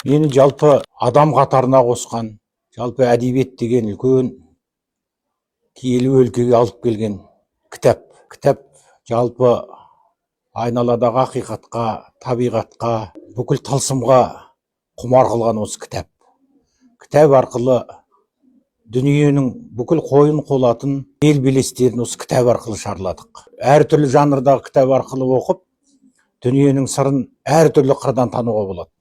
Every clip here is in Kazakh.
Мені жалпы адам қатарына қосқан, жалпы әдебиет деген үлкен киелі өлкеге алып келген кітап. Кітап жалпы айналадағы ақиқатқа, табиғатқа, бүкіл тылсымға құмар қылған осы кітап. Кітап арқылы дүниенің бүкіл қойын қолатын бел белестерін осы кітап арқылы шарладық. Әртүрлі жанрдағы кітап арқылы оқып, дүниенің сырын әртүрлі қырдан тануға болады.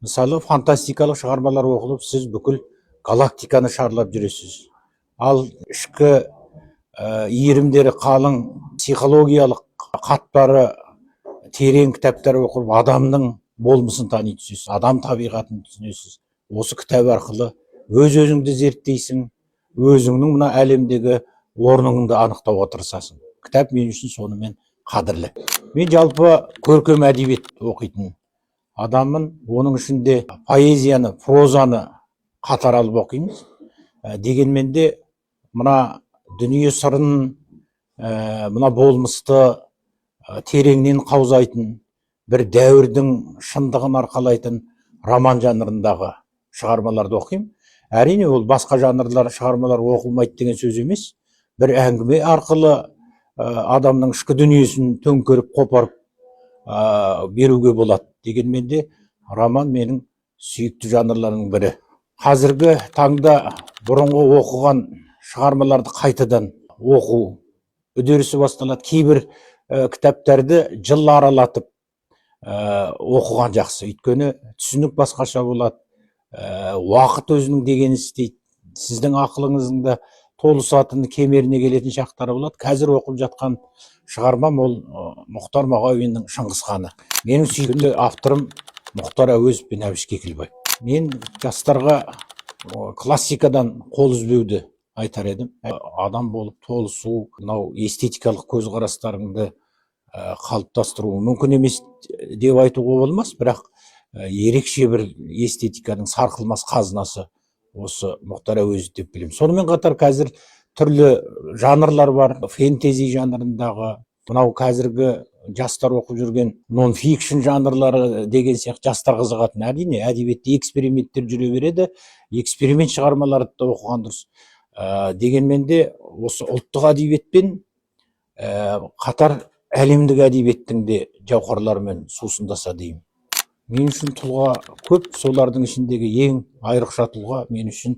Мысалы, фантастикалық шығармалар оқылып, сіз бүкіл галактиканы шарлап жүресіз. Ал ішкі иірімдері қалың, психологиялық қатпары терең кітаптар оқып, адамның болмысын тани түсесіз, адам табиғатын түсінесіз. Осы кітап арқылы өз өзіңді зерттейсің, өзіңнің мына әлемдегі орныңды анықтауға тырысасың. Кітап мен үшін сонымен қадірлі. Мен жалпы көркем әдебиет оқитын адаммын. Оның ішінде поэзияны, прозаны қатар алып оқимыз. Дегенмен де мына дүние сырын, мына болмысты тереңнен қаузайтын, бір дәуірдің шындығын арқалайтын роман жанрындағы шығармаларды оқимын. Әрине, ол басқа жанрлар шығармалар оқылмайды деген сөз емес. Бір әңгіме арқылы адамның ішкі дүниесін төңкеріп, қопарып беруге болады. Дегенмен де роман менің сүйікті жанрларымның бірі. Қазіргі таңда бұрынғы оқыған шығармаларды қайтадан оқу үдерісі басталады. Кейбір кітаптарды жыл аралатып оқыған жақсы, өйткені түсінік басқаша болады. Уақыт өзінің дегенін істейді, сіздің ақылыңыздың да толысатын, кемеріне келетін шақтары болады. Қазір оқып жатқан шығармам ол Мұхтар Мағауиннің «Шыңғыс ханы». Менің сүйікті авторым Мұхтар Әуезов пен Әбіш Кекілбаев. Мен жастарға классикадан қол үзбеуді айтар едім. Адам болып толысу, мынау эстетикалық көзқарастарыңды қалыптастыру мүмкін емес деп айтуға болмас, бірақ ерекше бір эстетиканың сарқылмас қазынасы осы Мұхтар Әуезов деп білемін. Сонымен қатар қазір түрлі жанрлар бар: фэнтези жанрындағы, мынау қазіргі жастар оқып жүрген нон-фикшн жанрлары деген сияқты жастар қызығатын. Әрине, әдебиетте эксперименттер жүре береді, эксперимент шығармаларды да оқыған дұрыс. Дегенмен де осы ұлттық әдебиетпен қатар әлемдік әдебиеттің де жауһарларымен сусындаса деймін. Мен үшін тұлға көп, солардың ішіндегі ең айрықша тұлға мен үшін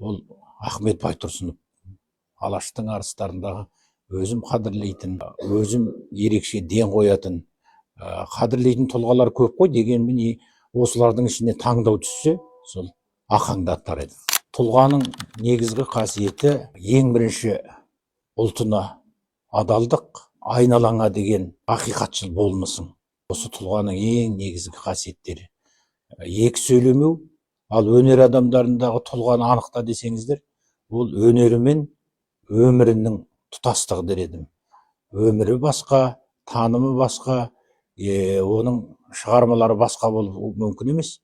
ол Ахмет Байтұрсынов. Алаштың арыстарындағы өзім қадірлейтін, өзім ерекше ден қоятын, қадірлейтін тұлғалар көп қой. Дегенмен осылардың ішіне таңдау түссе, сол Ақаңды атар едім. Тұлғаның негізгі қасиеті ең бірінші ұлтына адалдық, айналаңа деген ақиқатшыл болмысың. Осы тұлғаның ең негізгі қасиеттері. Екі сөйлемеу. Ал өнер адамдарындағы тұлғаны анықта десеңіздер, ол өнері мен өмірінің тұтастығы дер едім. Өмірі басқа, танымы басқа, оның шығармалары басқа болуы мүмкін емес.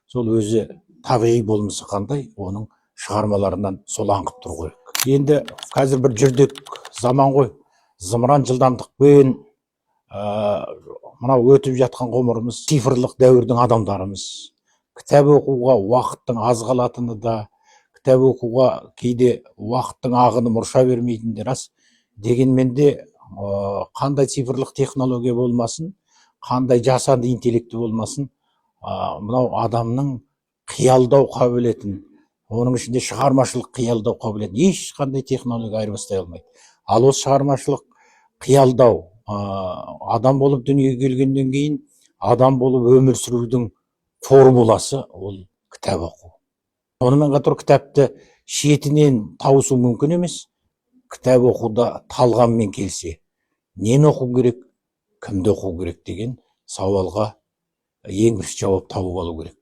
Сол өзі табиғи болмысы қандай, оның шығармаларынан сол аңқып тұру керек. Енді қазір бір жүрдек заман ғой, зымыран жылдамдықпен мынау өтіп жатқан ғұмырымыз. Цифрлық дәуірдің адамдарымыз. Кітап оқуға уақыттың аз қалатыны да, кітап оқуға кейде уақыттың ағыны мұрша бермейтіні де рас. Дегенмен де қандай цифрлық технология болмасын, қандай жасанды интеллекті болмасын, мынау адамның қиялдау қабілетін, оның ішінде шығармашылық қиялдау қабілетін ешқандай технология айырбастай алмайды. Ал осы шығармашылық қиялдау адам болып дүниеге келгеннен кейін адам болып өмір сүрудің формуласы ол кітап оқу. Сонымен қатар кітапты шетінен тауысу мүмкін емес. Кітап оқуда талғаммен келсе, нені оқу керек, кімді оқу керек деген сауалға ең бірінші жауап тауып алу керек.